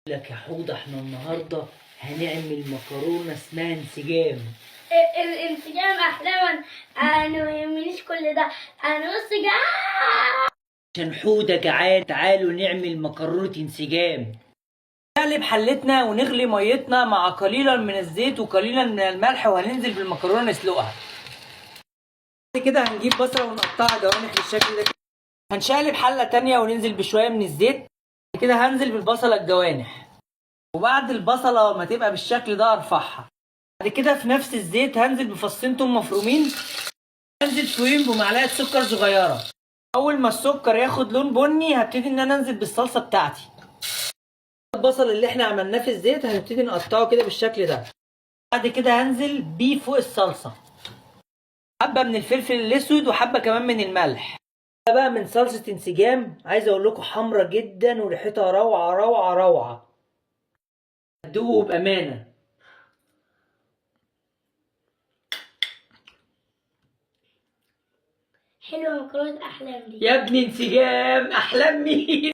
لك يا حوض، احنا النهارده هنعمل مكرونه اسمها انسجام. الانسجام احلاما. انا ما يهمنيش كل ده، انا بس جعان. عشان حوده جعان تعالوا نعمل مكرونه انسجام. نقلب حلتنا ونغلي ميتنا مع قليلا من الزيت وقليلا من الملح، وهننزل بالمكرونه نسلقها. بعد كده هنجيب بصله ونقطعها جوانح بالشكل ده. هنشقلب حله تانية وننزل بشوية من الزيت. بعد كده هنزل بالبصله الجوانح، وبعد البصله ما تبقى بالشكل ده ارفعها. بعد كده في نفس الزيت هنزل بفصين توم مفرومين، هنزل شويين بمعلقه سكر صغيرة. اول ما السكر ياخد لون بني هبتدي ان انا انزل بالصلصه بتاعتي. البصل اللي احنا عملناه في الزيت هنبتدي نقطعه كده بالشكل ده. بعد كده هنزل بيه فوق الصلصه حبه من الفلفل الاسود وحبه كمان من الملح. ده بقى من صلصه انسجام، عايز اقول لكم حمرا جدا وريحتها روعه روعه روعه. دوقوا بامانه. حلوة مكرونه احلام دي يا ابني انسجام احلام مين؟